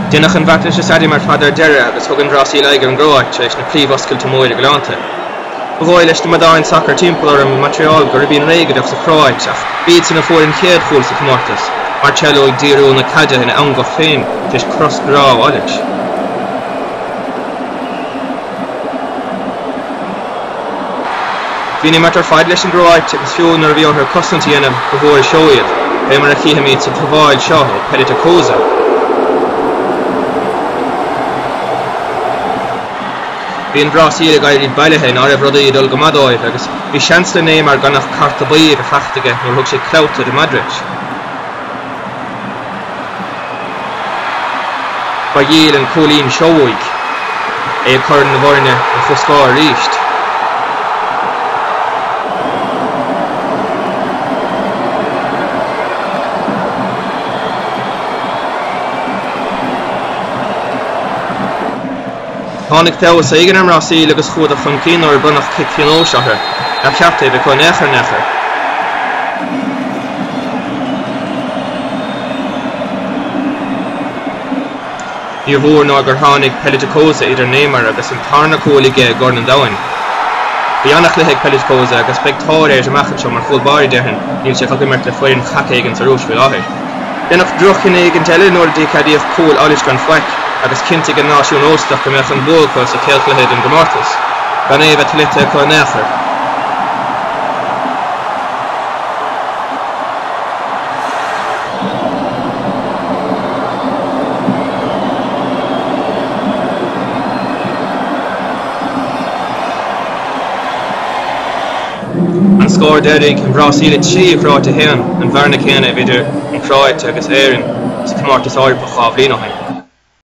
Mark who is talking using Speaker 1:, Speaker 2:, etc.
Speaker 1: Deineadh an bhreatnais sa staidiam ar fad ar deireadh agus thug an Bhrasaíl aghaidh ar an gCróit tar éis na príomhoscailte móire galánta. Ba dhóigh leis na bradáin sacair timpeall orm i Montreal gurb í an réidh a bheadh sa Chróit ach b'iadsan a fuair an chéad chúl sa chomórtas, Marcelo ag díriú na caide ina eangach féin tar éis cros breá ó Olic. Bhí an imirt ar fad leis an gCróit agus fiú nuair a bhí orthu cosaint a dhéanamh ba mhór an seó iad, fé mar a chífimid sa tsábháil seo ó Pletikosa. Bhí an Bhrasaíl ag éirí bailithe ná raibh rudaí ag dul go maith dóibh agus bhí seans le Neymar gan ach cárta buí a bheith faighte aige nuair a thug sé clabhta do Modric. Ba dhiail an cúilín seo uaidh, é ag cur na bhfoirne ar comhscór arís. Tháinig feabhas éigin ar an mBrasaíl agus chuadar chun cinn nuair a bronnadh cic pionóis orthu, nár cheart é a bheith acu in aon chor in aon chor. Níor mhór ná gur tháinig Pletikosa idir Neymar agus an tarna cúl aige i gCorn an Domhain. Bhí an-chluiche ag Pletikosa agus beidh tóir air amach anseo mar chúl báire déarfainn, níl sé ach ag imirt le foireann chac éigin sa Rúis faoi láthair. Deineadh droch-chinneadh éigint eile nuair a dícheadaíodh cúl Olic gan faic agus chinntigh an náisiún óstach go mbeadh an bua acu sa chéad chluiche den gcomórtas, gan é a bheith tuillte acu in aon chor. An scór deiridh, an Bhrasaíl 3, an Chróit 1, an bhearna céanna a bhí idir an Chróit agus Éirinn sa chomórtas Eorpach 2 bhliain ó shin.